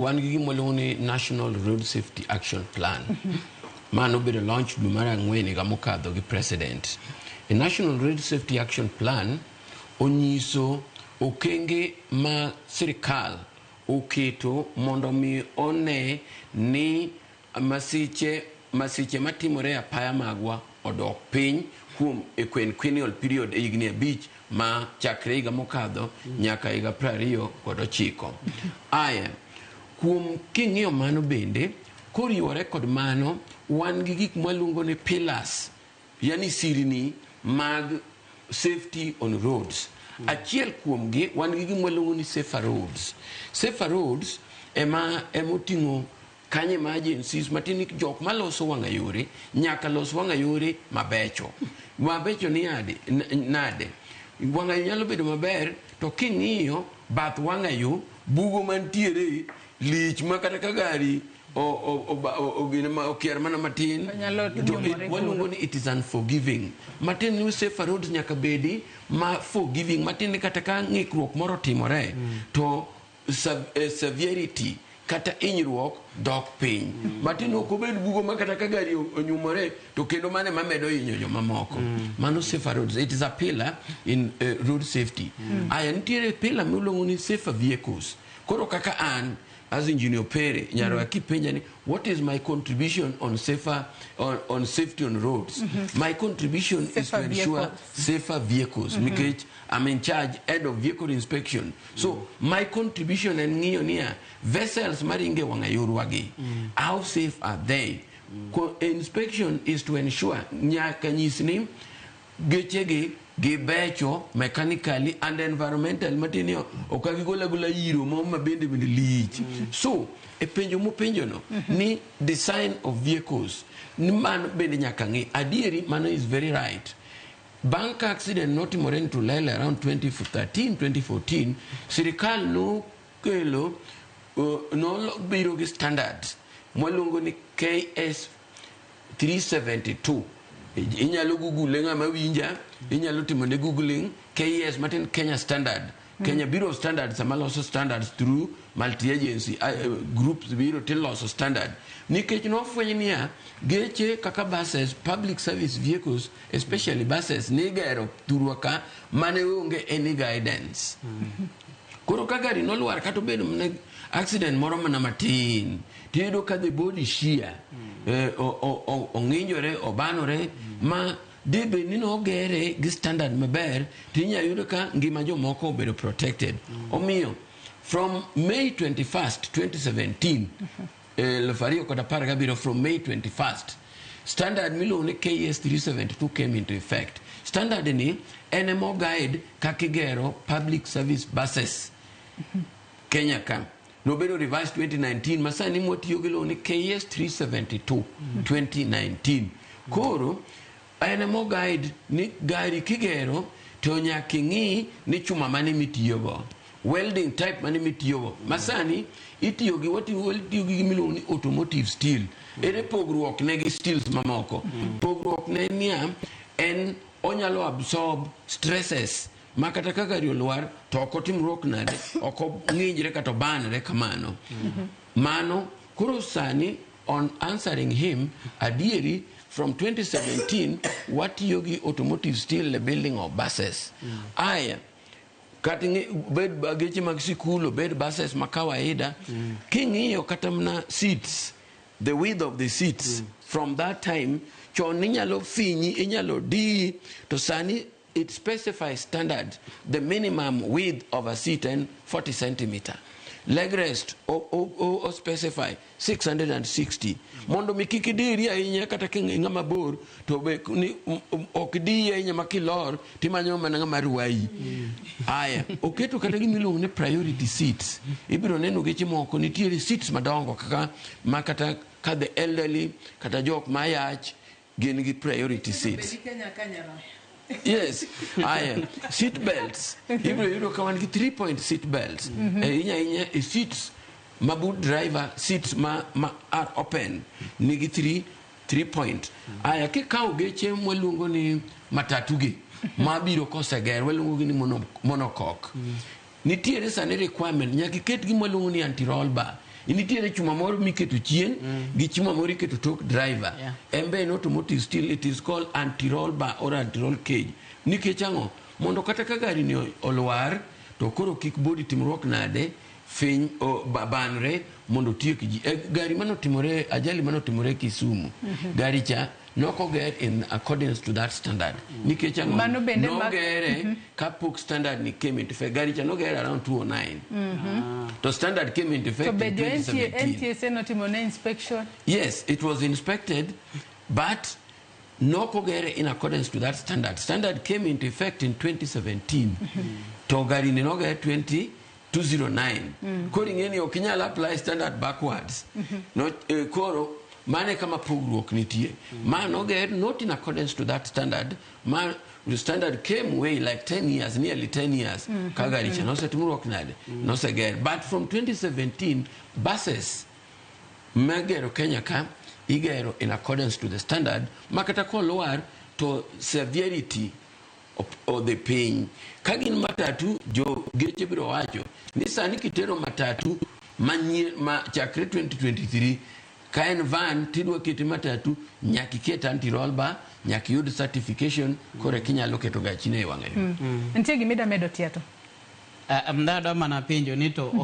Wan gi gima waluongo ni National Road Safety Action Plan. Ma nobedo launch dwe mar ang'wen higa mokadho gi President. E National Road Safety Action Plan onyiso okenge ma sirikal oketo mondo mi one ni masiche matimore e apaya magwa odok piny kuom e quinquennial period e higni 5 ma chakre higa mokadho nyaka higa 29. Aya, kuom king'iyo mano bende, koriwore kod mano, wan gi gik mwaluongo ni pillars, yani sirni mag safety on roads. Achiel kuomgi wan gi gima waluongo ni safer roads. Safer roads ema emoting'o kanyo emergencies matin jok maloso wang'a yore nyaka los wang'a yore mabecho. Mabecho ni ade, nade? Wang'a yo nyalo bedo maber to king'iyo bath wang'a yo bugo mantiere lich ma kata ka gari okier mana matin to waluongo ni it is unforgiving. Matin ni safer roads nyaka bedi ma forgiving, matin ni kata ka ng'ikruok moro otimore to severity kata hinyruok dok piny. Matin ok obed bugo ma kata ka gari onyumore to kendo mane mamedo hinyo jomamoko. Mano safer roads, it is a pillar in road safety. Aya, nitiere pillar miluongo ni safer vehicles. Koro kaka an as Engineer Pere Nyaroya, kipenja ni what is my contribution on safer on safety on roads, my contribution is to Safer ensure vehicles. Safer vehicles, nikech I'm in charge, head of vehicle inspection. So my contribution en ng'iyo niya vessels maringe wang'a yorwagi, how safe are they? Inspection is to ensure nyaka nyis ni gechegi gibecho mechanically and environmental, matin ok gigol agola iro mo ma bende bende lich. So e penjo mopenjo no ni design of vehicles ni mano bende nyaka ng'i. Adieri, mano is very right. Bang' ka accident notimore Ntulele around 2013 2014, sirikal nokelo nobiro gi standards mwaluongo ni KS 372. Inyalo google, ng'ama winja inyalo timo ne googling KS matin Kenya Standard, Kenya Bureau of Standards sama loso standards through multi agency groups biro tiloso standard, nikech nofweny niya geche kaka buses, public service vehicles, especially buses, nigero thurwa ka mane onge any guidance. Koro ka gari nolwar kata obedo mana accident moro mana matin, tiyudo ka the body shear, ong'injore, obanore, ma debe ni nogere gi standard maber, tinya yudo ka ngima jomoko obedo protected. Omiyo from May 21st 2017, 2017, from May 21st, standard miluongo ni KS 372 came into effect. Standard ni en emo guide kaka igero public service buses Kenya ka. Nobedo revised 2019, ma sani mwatiyo gi luongo ni KS 372 2019. Koro en emo guide ni gari kigero to nyaka ing'i ni chuma mane mitiyogo, welding type mane mitiyogo. Ma sani itiyo gi watiyo gi gimiluongo ni automotive steel. Ere pogruok ne gi steels mamoko? Pogruok ne niya en onyalo absorb stresses ma kata ka gari olwar to ok otimruok nade, ok ong'injre kata obanre kamano. Mano koro sani on answering him, adieri from 2017 watiyo gi automotive steel e building of buses. Aya, kata bed geche mag sikul, obed buses ma kawaida, king'iyo kata mana seats, the width of the seats from that time, chon inyalo finyi, inyalo diyi, to sani it specifies standard, the minimum width of a seat en 40 centimeter. Leg rest o specify 660 mondo mi kik idiri ahinya kata ka ng'ama bor to be ni ok diyi ahinya ma kilor timanyo mana ng'ama rwayi. Aya, oketo kata gima iluongo ni priority seats. Ibiro neno geche moko nitiere seats madongo kaka ma kata ka the elderly kata jok mayach gin gi priority seats. Bedi Kenya ka Nyaroya. Yes. Aya, seat belts, ibiro yudo ka wan gi 3 point seat belts. Ahinya ahinya e seats ma boot driver seats ma are open nigi 3 point. Aya, kikawo geche mwaluongo ni matatu gi mabiro koseger, waluongo gi ni monocoque, nitiere sani requirement nyaka iket gima waluongo ni anti roll bar. Nitiere chuma moro miketo chien gi chuma moro iketo tok driver. En be en automotive steel, it is called anti-roll bar or anti-roll cage. Nikech ang'o? Mondo kata ka gari ni olwar to koro kik body timruok nade finy o, banre mondo otiek ji. E, gari manotimore ajali manotimore Kisumu. Gari cha nokoger in accordance to that standard. Nikech ang'o? Mano bende Nogere kapok standard ni came into effect. Gari cha noger around 2009. To standard came into To effect be in jo NTA, 2017. NTSA notimo ne inspection. Yes, it was inspected, but nokogere in accordance to that standard. Standard came into effect in 2017. To gari ni nogere 20 209. Koro ing'e ni ok inyal apply standard backwards. No, koro mane kama pogruok nitie. Ma noger not in accordance to that standard. Ma the standard came way like 10 years, nearly 10 years. Ka gari cha nosetimruok nade? Noseger. But from 2017, buses magero Kenya ka igero in accordance to the standard makata kolwar to severity odhi piny. Ka gin matatu, jo geche biro wacho ni sani kitero matatu manyien ma chakre 2023 ka en van tidwa kete matatu, nyaka iket anti-roll bar, nyaka iyud certification koro eka inyalo keto gachine e wang'ayo. Nitie gima ida medo, Tiato? Nadwa mana penjo ni to okay.